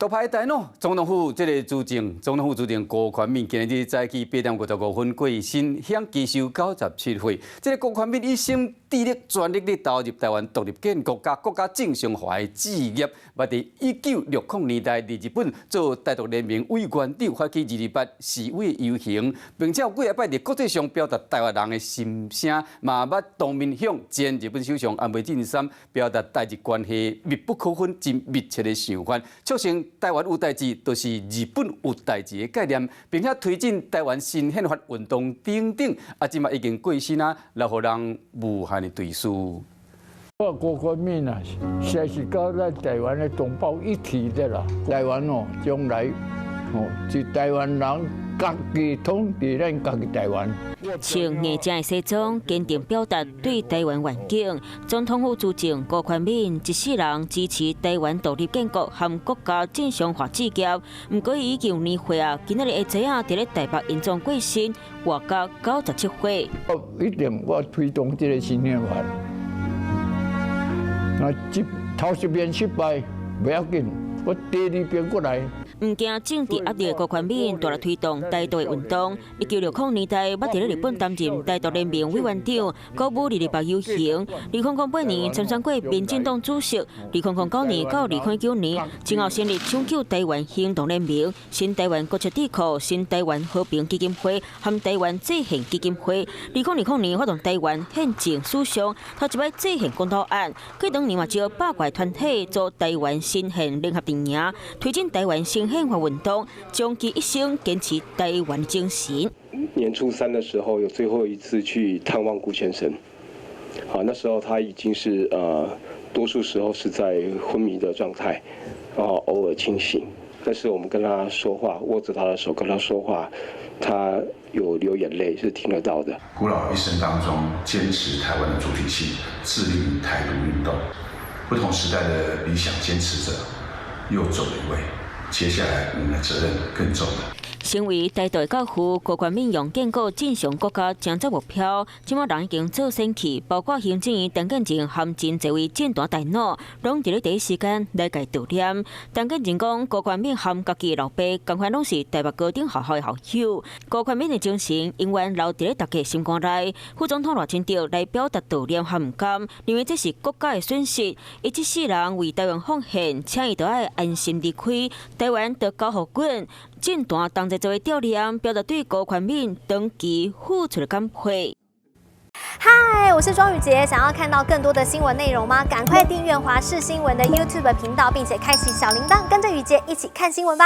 獨派大腦，總統府這个資政，總統府資政辜寬敏今日早起8點55分過身，享耆壽97歲。這个辜寬敏一生致力全力咧投入台灣獨立建國佮國家正常化的志業，捌佇1960年代佇日本做台獨聯盟委員長，發起228示威遊行，並且有幾仔擺佇國際上表達台灣人的心聲，嘛捌當面向前日本首相安倍晉三表達台日關係密不可分、真密切的想法，促成台灣有代誌，就是日本有代誌的概念，並且推進台灣新憲法運動等等，啊，這馬已經過身啊，留予人無限的追思。我辜寬敏啊，實在是佮咱台灣的同胞一體的啦。台灣哦，將來哦是台灣人家己統治咱家己台灣。穿硬正的西裝，堅定表達對台灣願景。總統府資政辜寬敏一世人支持台灣獨立建國和國家正常化志業。毋過伊已經有年歲啊，今仔日下晝啊，佇咧台北因莊過身，活到97歲。我一定我推動這个新憲法。那這頭一遍失敗袂要緊，我第二遍閣來。毋驚政治壓力的辜寬敏，大力推動台獨運動。1960年代，捌佇咧日本擔任台獨聯盟委員長，鼓舞228遊行。2008年參選過民進黨主席。2009年到2019年，前後成立搶救台灣行動聯盟、新台灣國策智庫、新台灣和平基金會和台灣制憲基金會。2020年發動台灣憲政史上頭一擺制憲公投案，過兩年嘛召百外團體組台灣新憲聯合陣營，推進台灣新憲法運動，終其一生堅持台灣精神。年初三的時候，有最後一次去探望辜先生。好，那時候他已經是多數時候是在昏迷的狀態，然後偶爾清醒。但是我們跟他說話，握着他的手跟他說話，他有流眼淚，是聽得到的。辜老一生當中堅持台灣的主體性，致力於台獨運動，不同時代的理想堅持者又走了一位。接下來我們的責任更重了。成為台獨教父辜寬敏用建國正常國家爭做目標，這馬人已經做先去，包括行政院陳建仁和真濟位政壇大佬，攏佇咧第一時間來共悼念。陳建仁講，辜寬敏和家己老爸，仝款攏是台北高等學校的校友。辜寬敏的精神永遠留佇咧大家心肝內。副總統賴清德來表達悼念和毋甘，認為這是國家的損失。伊這世人為台灣奉獻，請伊著愛安心離開，台灣著交予阮。政壇同齊做伙悼念，表達對辜寬敏長期付出的感謝。嗨，我是莊宇傑，想要看到更多的新聞內容嗎？趕快訂閱華視新聞的 YouTube 頻道，並且開啟小鈴鐺，跟着宇傑一起看新聞吧。